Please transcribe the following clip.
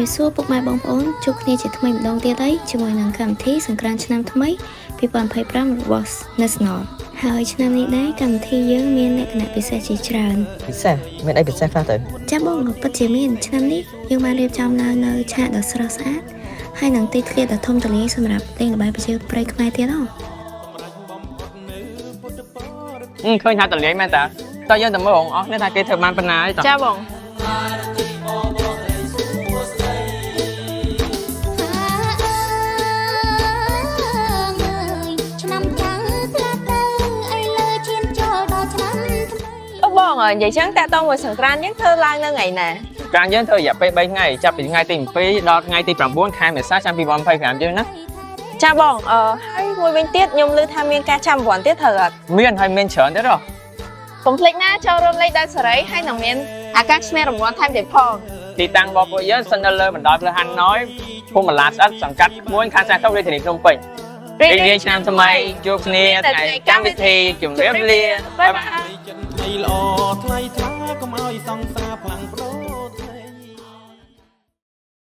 រាបសួរពុកម៉ែបងប្អូនជួបគ្នាជាថ្មីម្ដងទៀតហើយជាមួយនឹងកម្មវិធីសង្ក្រាន្តឆ្នាំថ្មី2025របស់ National ហើយឆ្នាំនេះដែរកម្មវិធីយើងមានលក្ខណៈពិសេសជាច្រើន។ ពិសេសមានអីពិសេសខ្លះទៅ? ចាបងពិតជាមានឆ្នាំនេះយើងបានរៀបចំឡើងនៅឆាកដ៏ស្រស់ស្អាតហើយនឹងទីធ្លាដ៏ធំទូលាយសម្រាប់លេងល្បែងប្រជាប្រិយខ្មែរទៀតហ៎។ អឺឃើញថាតលាយមែនតាតើយើងទៅមើលរងអស់នេះថាគេធ្វើបានប៉ុណ្ណាហើយតោះ។ ចាបង។ ឆ្នាំចាំងផ្លាត់ទៅឥឡូវឈានចូលដល់ឆ្នាំថ្មី។ អឺបងនិយាយចឹងតាក់តងមួយសង្ក្រាន្តយើងធ្វើឡើងនៅថ្ងៃណា? ការយើងធ្វើរយៈពេល3ថ្ងៃចាប់ពីថ្ងៃទី7ដល់ថ្ងៃទី9ខែមេសាឆ្នាំ2025យើងណា។ ចាបងអឺហើយមួយវិញទៀតខ្ញុំឮថាមានការចាំរង្វាន់ទៀតត្រូវអត់? មានហើយមានច្រើនទៀតហ៎។ កុំភ្លេចណាចូលរួមលេងដោយសេរីហើយនឹងមានឱកាសឈ្នះរង្វាន់ថែមទៀតផង។ ទីតាំងរបស់ពួកយើងស្ថិតនៅលើបណ្ដោយផ្លូវហាណូយភូមិបន្លាស្អិតសង្កាត់ក្មួយខណ្ឌសែនសុខរាជធានីភ្នំពេញរីករាយឆ្នាំថ្មីជួបគ្នាថ្ងៃកម្មវិធីជម្រាបលា bye bye. ចិត្តថ្មីល្អថ្លៃថ្លាកុំឲ្យសង្សារផ្លាំងប្ដូរ។